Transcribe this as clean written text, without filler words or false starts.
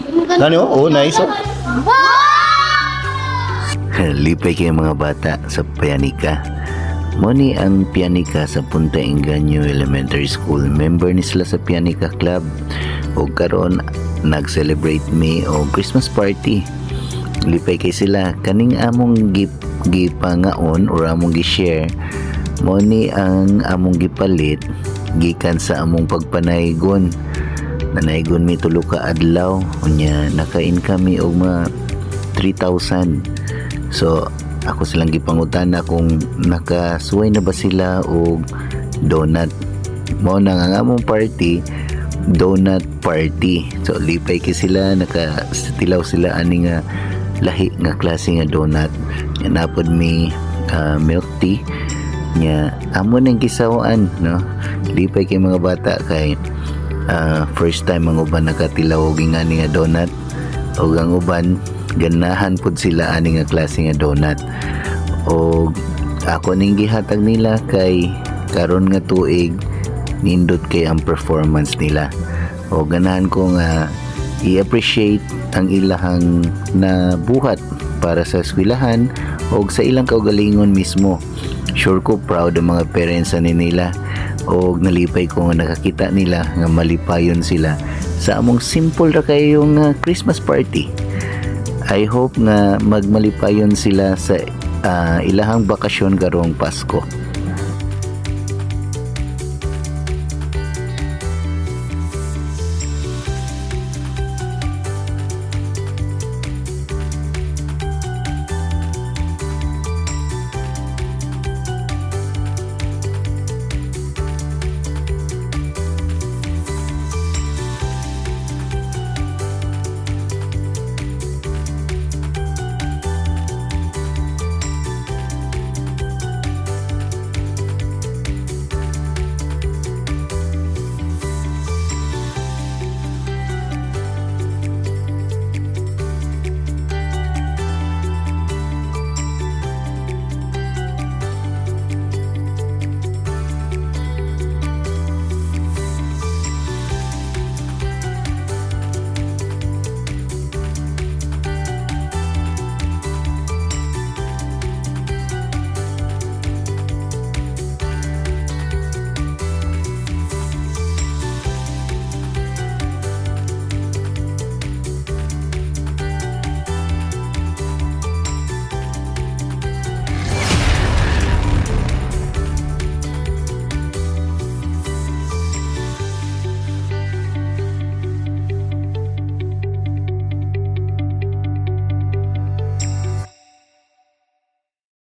Nani oh, oh nice oh. Lipay kay mga bata sa Pianica. Mao ni ang Pianica sa Punta Engaño Elementary School. Member ni sila sa Pianica Club. O karon nag-celebrate mi og Christmas party. Lipay kay sila kaning among gipangaon or among gi-share. Mao ni ang among gipalit gikan sa among pagpanaygon. Nanaygon mi tulo ka adlaw, unya nakain kami og mga 3,000. So ako silang gipangutana kung nakasuway na ba sila og donut. Mao na nga ang among party, donut party. So lipay kay sila, nakatilaw sila ani nga lahi nga klase nga donut. Nya napod mi milk tea nya amo nang gisawaan, no? Lipay kay mga bata kay first time ang uban nakatilaw og ingani nga donut, ug ang uban ganahan pud sila ani nga klase nga donut. Og ako ning gihatag nila kay karon nga tuig nindot kay ang performance nila, o ganahan ko nga i-appreciate ang ilahang nabuhat para sa eskwelahan o sa ilang kaugalingon mismo. Sure ko proud ang mga parents ani nila, o nalipay ko nga nakakita nila nga malipayon sila sa among simple ra kayong Christmas party. I hope nga magmalipayon sila sa ilahang bakasyon karong Pasko.